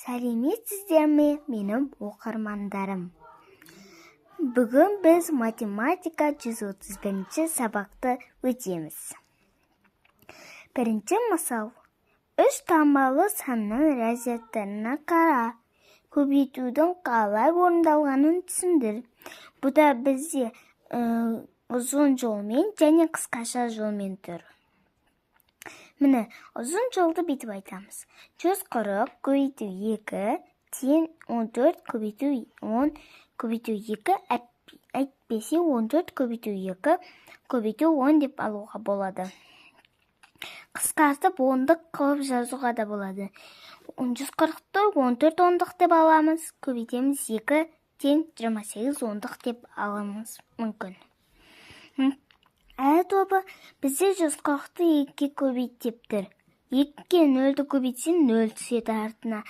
Сәлеметсіздер ме, менің оқырмандарым! Бүгін біз математика 131 сабақты өтеміз. Бірінші мысал. Үш таңбалы санның разрядтарына қара. Көбейтудің қалай орындалғанын түсіндір. Бұда бізде ұзын жолмен және қысқаша жолмен тұр. Міне, ұзын жолды бүйтіп айтамыз: 140 көбейту 2 тең 14 көбейту 10 көбейту 2, әйтпесе 14 көбейту 2 көбейту 10 деп алуға болады. Қысқартып, ондық қылып жазуға да болады. 140-ты 14 ондық деп аламыз, көбейтеміз 2, тең 28 ондық деп аламыз мүмкін. Ә тобы бізде 140-ты екіге көбейт деп тұр. Екіге нөлді көбейтсең, нөл түседі артына.